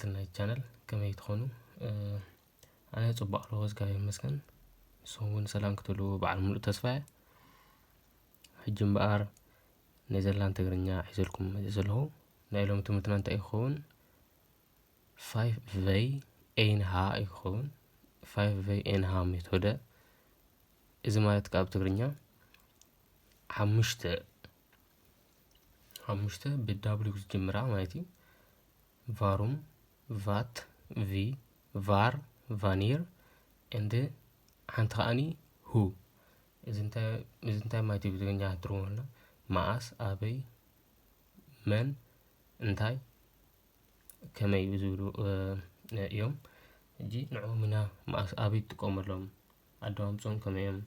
ተኸታተልቲ ናይ ቻነል ከመይ ትኾኑ? ኣነ ጽቡቕ ኣለኹ፣ እግዚኣብሔር ይመስገን። ንስኹም እውን ሰላም ክትብሉ በዓል ሙሉእ ተስፋ እየ። ሕጂ እምበኣር ኔዘርላንድ ትግርኛ ሒዘልኩም መፂእ ዘለኹ። ናይ ሎሚ ትምህርትና እንታይ እዩ ክኸውን? ፋይፍ ቨይ ኤን ሃ እዩ ክኸውን። ፋይፍ ቨይ ኤን ሃ ሜቶደ። እዚ ማለት ካብ ትግርኛ ሓሙሽተ ሓሙሽተ ብዳብሊው ዝጅምራ ማለት እዩ። ቫሩም፣ ቫት፣ ቪ፣ ቫር፣ ቫኒር፣ ኤንድ ሓንቲ ከኣኒ ሁ። እዚ እንታይ ማለት እዩ ብትግርኛ ክትርጉመልና? መኣስ፣ ኣበይ፣ መን፣ እንታይ፣ ከመይ ዝብሉ እዮም። ሕጂ ንዕኦም ኢና መኣስ ኣበይ ትጥቀመሎም፣ ኣደማምፅኦም ከመይ እዮም፣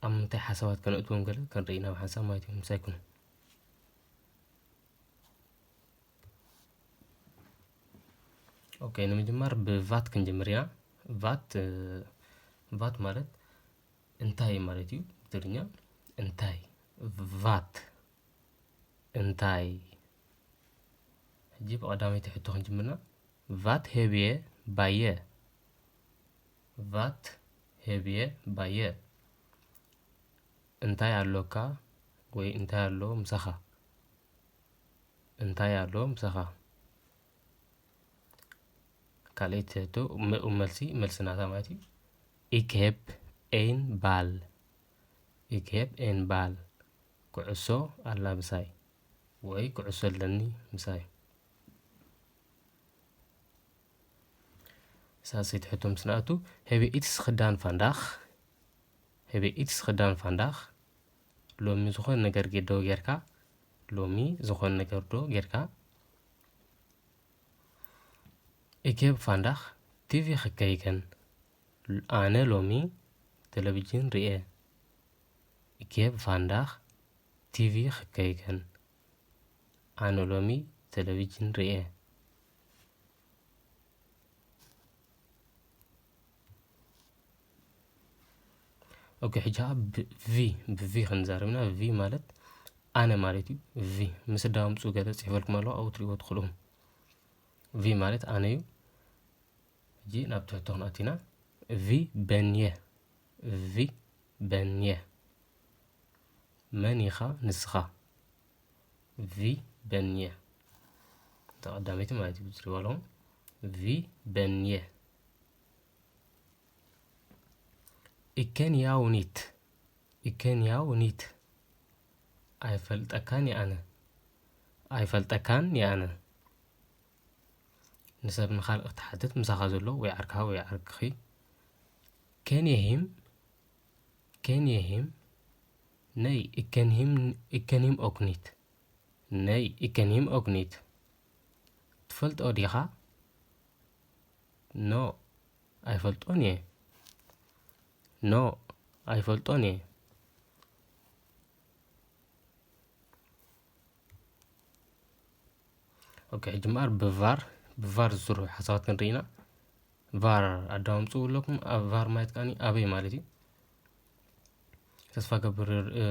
ኣብ ምንታይ ሓሳባት ከነእትዎም ገለ ክንርኢ ኢና ብሓንሳብ ማለት እዩ። ምሳይ ኩኑ። ኦኬ፣ ንምጅማር ብቫት ክንጅምር ኢና። ቫት ቫት ማለት እንታይ ማለት እዩ ብትግርኛ? እንታይ፣ ቫት እንታይ። ሕጂ ብቐዳመይቲ ሕቶ ክንጅምርና። ቫት ሄብየ ባየ። ቫት ሄብየ ባየ። እንታይ ኣሎካ ወይ እንታይ ኣሎ ምሳኻ? እንታይ ኣሎ ምሳኻ? ካልኣይቲ ሕቶ፣ ም-፣ መልሲ፣ መልሲ ናታ ማለት እዩ። Ik heb een bal። Ik heb een bal። ኩዕሶ ኣላ ምሳይ ወይ ኩዕሶ ኣለኒ ምሳይ። ሳልሰይቲ ሕቶ ምስ ንኣቱ፣ Heb je iets gedaan vandaag? Heb je iets gedaan vandaag? ሎሚ ዝኾነ ነገር ጌ-፣ ዶ ጌርካ? ሎሚ ዝኾነ ነገር ዶ ጌርካ? Ik heb vandaag ቲቪ gekeken። ኣነ ሎሚ ቴሌቪዥን ርኤ። Ik heb vandaag ቲቪ gekeken። ኣነ ሎሚ ቴሌቪዥን ርኤ። ኦኬ፣ ሕጂ ኸዓ ብ-፣ ቪ፣ ብቪ ክንዛረብ ኢና። ቪ ማለት ኣነ ማለት እዩ። ቪ ምስ ዳምፁ ገለ ፅሒፈልኩም ኣለዋ፣ ኣብኡ ትሪእዎ ትኽእሉ። ቪ ማለት ኣነ እዩ። ሕጂ ናብ ትሕቶ ክንኣቱ ኢና። ቪ በንየ፣ ቪ በንየ። መን ኢኻ ንስኻ? ቪ በንየ። እታ ቀዳመይቲ ማለት እዩ፣ ብትሪእዎ ኣለኹም። ቪ በንየ። Ik ken jou niet. Ik ken jou niet. ኣይፈልጠካን እየ ኣነ። ኣይፈልጠካን እየ ኣነ። ንሰብ ንኻልእ ክትሓትት ምሳኻ ዘሎ ወይ ዓርክኻ ወይ ዓርክኺ። Ken je hem? Ken je hem? Nee, ik ken hem, ik ken hem ook niet. Nee, ik ken hem ook niet. ትፈልጦ ዲኻ? No፣ ኣይፈልጦን እየ። No፣ ኣይፈልጦን እየ። ኦኬ፣ ሕጂ እምበኣር ብቫር፣ ብቫር ዝስርሑ ሓሳባት ክንርኢ ኢና። ቫር ኣዳምፅኡ ኣለኩም። ኣብ ቫር ማለት ከኣኒ ኣበይ ማለት እዩ። ተስፋ ገብር፣ እ፣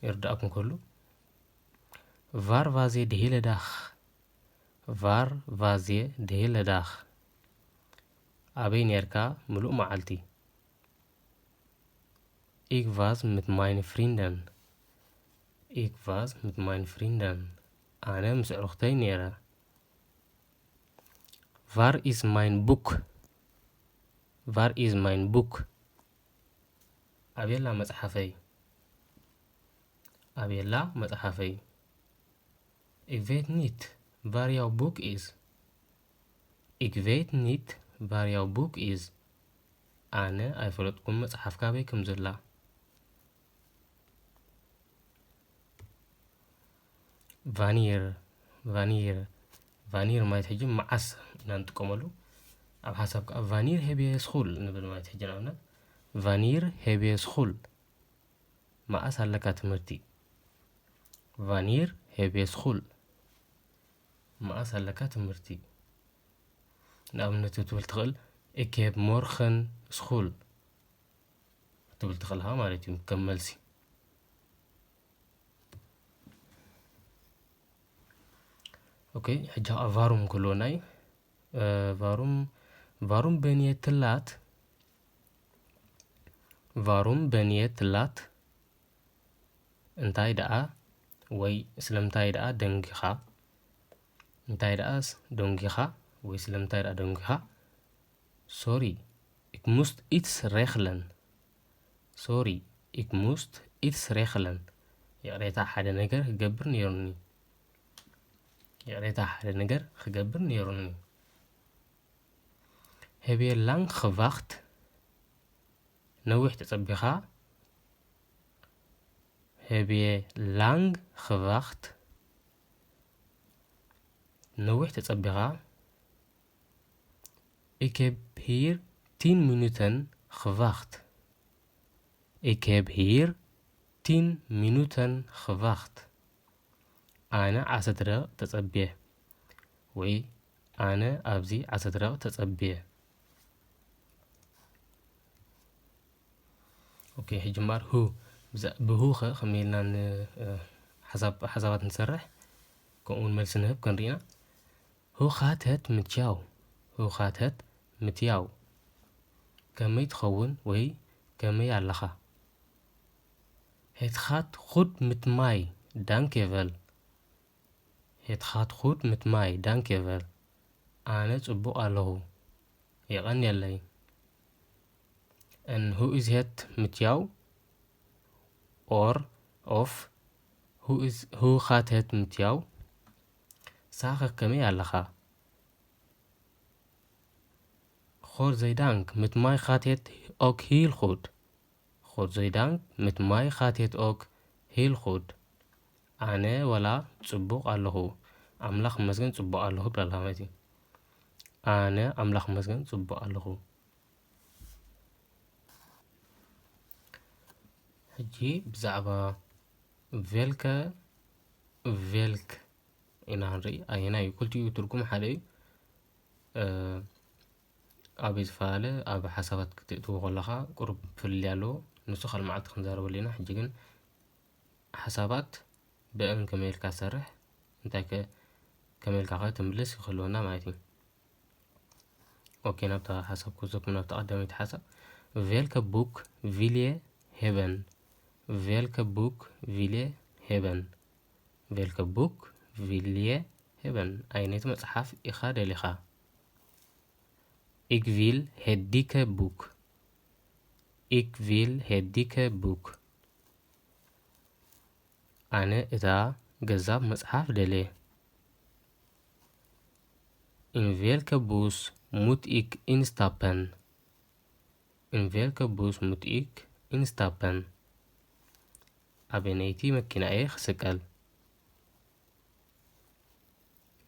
ይርዳእኩም ከሉ። Waar was je de hele dag? Waar was je de hele dag? ኣበይ ነርካ ምሉእ መዓልቲ? Ik was met mijn vrienden. Ik was met mijn vrienden. ኣነ ምስ ኣዕሩኽተይ ነይረ። Waar is mijn boek? Waar is mijn boek? ኣበየላ መጽሓፈይ? ኣበየላ መጽሓፈይ? Ik weet niet waar jouw boek is. Ik weet niet waar jouw boek is. ኣነ ኣይፈለጥኩን መጽሓፍካ ኣበይ ከም ዘላ። Wanneer፣ wanneer፣ wanneer ማለት ሕጂ መዓስ ኢና ንጥቀመሉ። ኣብ ሓሳብ ከኣ፣ Wanneer heb je school ንብል ማለት ሕጂ ንኣብነት፣ Wanneer heb je school? መኣስ ኣለካ ትምህርቲ? Wanneer heb je school? መኣስ ኣለካ ትምህርቲ? ንኣብነት ክትብል ትኽእል፣ Ik heb morgen school ክትብል ትኽእል ኢኻ ማለት እዩ፣ ከም መልሲ። ኦኬ፣ ሕጂ ከዓ ቫሩም ክህልወና እዩ። እ፣ ቫሩም፣ ቫሩም በንየትላት፣ ቫሩም በንየትላት፣ እንታይ ደኣ ወይ ስለምንታይ ደኣ ደንጊኻ? እንታይ ደኣ ስ-፣ ደንጊኻ ወይ ስለምንታይ ደኣ ደንጊኻ? ሶሪ፣ ik moest iets regelen. ሶሪ፣ ik moest iets regelen. ይቕሬታ፣ ሓደ ነገር ክገብር ነይሩኒ። ይቕሬታ፣ ሓደ ነገር ክገብር ነይሩኒ። Heb je lang gewacht? ነዊሕ ተጸቢኻ? Heb je lang gewacht? ነዊሕ ተጸቢኻ? Ik heb hier tien minuten gewacht. Ik heb hier tien minuten gewacht. ኣነ ዓሰርተ ደቂቕ ተጸብየ። ወይ ኣነ ኣብዚ ዓሰርተ ደቂቕ ተጸብየ። ኦኬ፣ ሕጂ እምበኣር ሁ፣ ብዛ-፣ ብሁ ኸ ከመይ ኢልና ን-፣ እ፣ ሓሳብ-፣ ሓሳባት ንሰርሕ፣ ከምኡ እውን መልሲ ንህብ ክንርኢና። Hoe gaat het met jou? Hoe gaat het met jou? ከመይ ትኸውን ወይ ከመይ ኣለኻ? Het gaat goed met mij, dank je wel. Het gaat goed met mij, dank je wel. ኣነ ጽቡቕ ኣለኹ፣ የቐንየለይ። And hoe is het met jou? Or of hoe is, hoe gaat het met jou? ንስኻ ከመይ ኣለኻ? Godzijdank, met mij gaat het ook heel goed. Godzijdank, met mij gaat het ook heel goed. ኣነ ዋላ ጽቡቕ ኣለኹ፣ ኣምላኽ ይመስገን ጽቡቕ ኣለኹ ትብል ኣላ ማለት እዩ። ኣነ ኣምላኽ ይመስገን ጽቡቕ ኣለኹ። ሕጂ ብዛዕባ ቬልከ፣ ቬልክ ኢና ክንርኢ። ኣየናይ እዩ? ክልቲኡ ትርጉም ሓደ እዩ። እ፣ ኣበይ ዝፈላለ? ኣብ ሓሳባት ክትእትዎ ከለኻ ቁሩብ ፍልልይ ኣለዎ። ንሱ ካልእ መዓልቲ ክንዛረበሉ ኢና። ሕጂ ግን ሓሳባት ብእን ከመይ ኢልካ ትሰርሕ፣ እንታይ ከ-፣ ከመይ ኢልካ ከ ትምልስ ክህልወና ማለት እዩ። ኦኬ፣ ናብታ ሓሳብ ክወስደኩም፣ ናብታ ቀዳመይቲ ሓሳብ። Welke boek wil je hebben? Welke boek wil je hebben? Welke boek wil je hebben? ኣየነይቲ መጽሓፍ ኢኻ ደሊኻ? Ik wil het dikke boek. Ik wil het dikke boek. ኣነ እታ ገዛፍ መጽሓፍ ደልየ። In welke bus moet ik instappen? In welke bus moet ik instappen? ኣበየነይቲ መኪና እየ ክስቀል?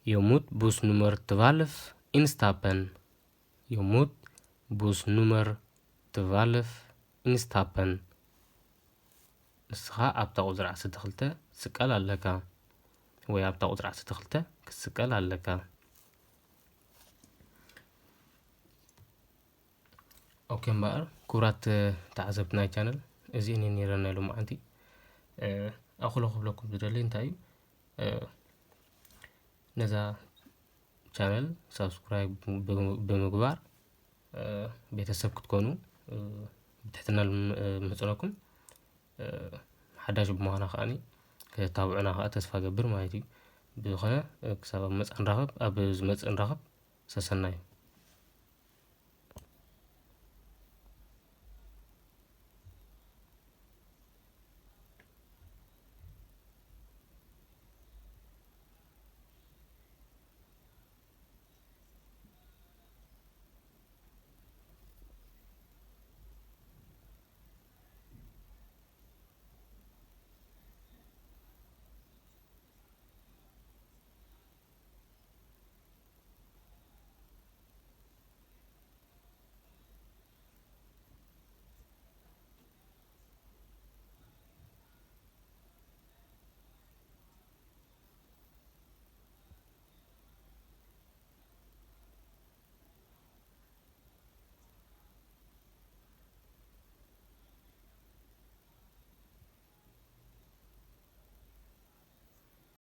Je moet bus nummer twaalf instappen. Je moet bus nummer twaalf instappen. ንስኻ ኣብታ ቁጽሪ ዓሰርተ ክልተ ክትስቀል ኣለካ፣ ወይ ኣብታ ቁጽሪ ዓሰርተ ክልተ ክትስቀል ኣለካ። ኦኬ እምበኣር፣ ክቡራት፣ እ፣ ተዓዘብቲ ናይ ቻነል፣ እዚ እኔ ነይረ ናይ ሎማዓንቲ። እ፣ ኣኹሎ ክብለኩም ዝደሊ እንታይ እዩ? እ፣ ነዛ ቻነል ሳብስክራይብ ብ-፣ ብምግባር፣ እ፣ ቤተሰብ ክትኮኑ፣ እ፣ ብትሕትና ልም-፣ እ፣ ምሕጽነኩም። እ፣ ሓዳሽ ብምዃና ከኣኒ ከተታብዑና ከኣ ተስፋ ገብር ማለት እዩ። ብዝኾነ፣ እ፣ ክሳብ ኣብ መጻኢ ንራኸብ፣ ኣብ ዝመጽእ ንራኸብ። ሰሰናዩ።